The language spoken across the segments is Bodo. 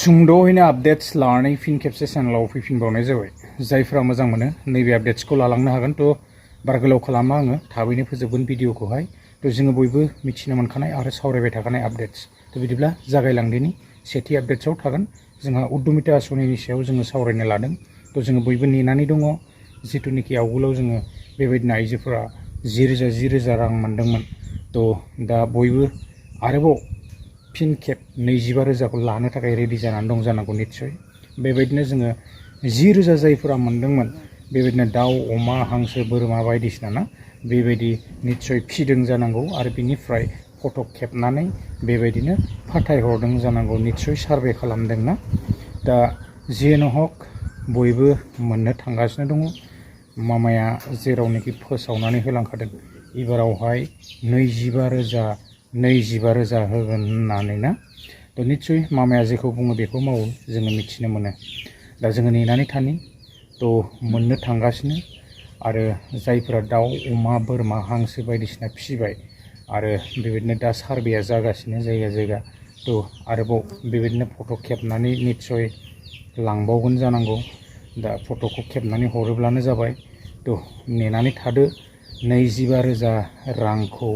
सुंद'यैनो आपडेट्स लानानै फिन खेबसे चेनेलाव फैफिनबावनाय जाबाय। जायफोरा मोजां मोनो नैबे आपडेट्सखौ लालांनो हागोन। थ' बारा गोलाव खालामा आङो, थाबैनो फोजोबगोन भिडिअखौहाय। थ' जोङो बयबो मिथिनो मोनखानाय आरो सावरायबाय थाखानाय आपडेट्स। थ' बिदिब्ला जागायलांदिनि। सेथि आपडेट्सआव थागोन जोंहा उद्यमिता आसनिनि सायाव जोङो सावरायनो लादों। थ' जोङो बयबो नेनानै दङ। जिथुनिखि आवगोलाव जोङो बेबायदिनो आइजोफोरा 10,000 रां मोन्दोंमोन। थ' दा बयबो आरोबाव फिन खेब 25,000खौ लानो थाखाय रेडि जानानै दं जानांगौ निस्सय। बेबायदिनो जोङो 10,000 जायफोरा मोन्दोंमोन, बेबायदिनो दाउ, अमा, हांसो, बोरमा बायदिसिना ना बेबायदि निस्सय फिदों जानांगौ आरो बिनिफ्राय फट' खेबनानै बेबायदिनो फाथायहरदों जानांगौ, निस्सय सार्भे खालामदोंना। दा जियानो हक बयबो मोननो थांगासिनो दङ। मामाया जेरावनोखि फोसावनानै होलांखादों एबारावहाय 25,000 होगोन होननानै ना। थ' निस्सय मामाया जेखौ बुङो बेखौ मावो, जोङो मिथिनो मोनो। दा जोङो नेनानै थानि। थ' मोननो थांगासिनो आरो जायफोरा दाउ, अमा, बोरमा, हांसो बायदिसिना फिसिबाय आरो बेबायदिनो दा सार्भेया जागासिनो जायगा जायगा। थ' आरोबाव बेबायदिनो फट' खेबनानै निस्सय लांबावगोन जानांगौ। दा फट'खौ खेबनानै हरोब्लानो जाबाय। थ' नेनानै थादो। 25,000 रांखौ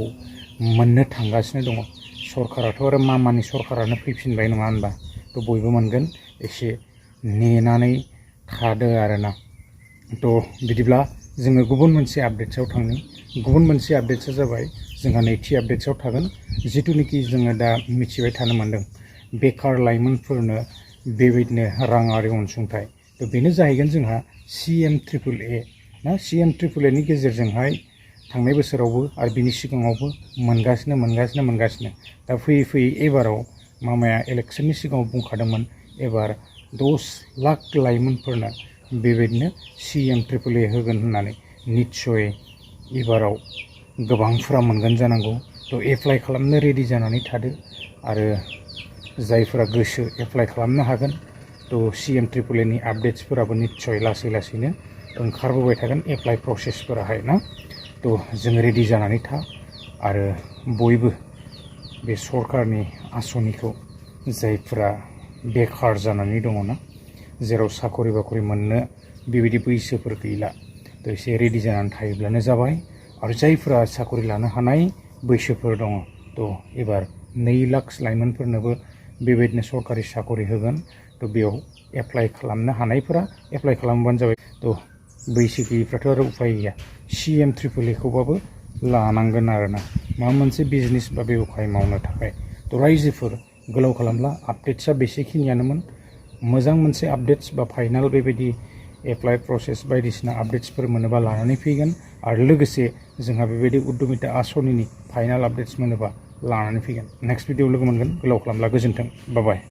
मोननो थांगासिनो दङ। सरकाराथ' आरो मामानि सरकारानो फैफिनबाय नङा होनबा। थ' बयबो मोनगोन। एसे नेनानै थादो आरोना। थ' बिदिब्ला जोङो गुबुन मोनसे आपडेट्सआव थांनि। गुबुन मोनसे आपडेट्सआ जाबाय जोंहा नैथि आपडेट्सआव थागोन जिथुनिखि जोङो दा मिथिबाय थानो मोन्दों बेकार लाइमोनफोरनो बेबायदिनो राङारि अनसुंथाइ। थ' बेनो जाहैगोन जोंहा CM-AAA ना। CM-AAAनि गेजेरजोंहाय थांनाय बोसोरावबो आरो बिनि सिगाङावबो मोनगासिनो। दा फैयै फैयै एबाराव मामाया इलेक्सननि सिगाङाव बुंखादोंमोन एबार 10 लाख लाइमोनफोरनो बेबायदिनो CM-AAA होगोन होननानै। निस्सय एबाराव गोबांफोरा मोनगोन जानांगौ। थ' एप्लाइ खालामनो रेडि जानानै थादो आरो जायफोरा गोसो एप्लाइ खालामनो हागोन। थ' CM-AAAनि आपडेट्सफोराबो निस्सय लासै लासैनो ओंखारबोबाय थागोन, एप्लाइ प्रसेसफोराहाय ना। थ' जोङो रेडि जानानै था आरो बयबो बे सरकारनि आसनिखौ जायफोरा बेखार जानानै दङ ना, जेराव साखरि बाखरि मोननो बेबायदि बैसोफोर गैला, थ' एसे रेडि जानानै थायोब्लानो जाबाय। आरो जायफोरा साखरि लानो हानाय बैसोफोर दङ, थ' एबार 2 लाख लाइमोनफोरनोबो बेबायदिनो सरकारि साखरि होगोन। थ' बेयाव एप्लाइ खालामनो हानायफोरा एप्लाइ खालामबानो जाबाय। थ' बैसो गैयिफ्राथ' आरो उफाय गैया, CM-AAAखौबाबो लानांगोन आरोना, माबा मोनसे बिजनेस बा बेवहाय मावनो थाखाय। थ' रायजोफोर गोलाव खालामब्ला आपडेट्सआ बेसेखिनियानोमोन। मोजां मोनसे आपडेट्स बा फाइनाल बेबायदि एप्लाइ प्रसेस बायदिसिना आपडेट्सफोर मोनोबा लानानै फैगोन। आरो लोगोसे जोंहा बेबायदि उद्यमिता आसनिनि फाइनाल आपडेट्स मोनोबा लानानै फैगोन। नेक्स्ट भिडिअ लोगो मोनगोन। गोलाव खालामब्ला गोजोन्थों। बाय बाय।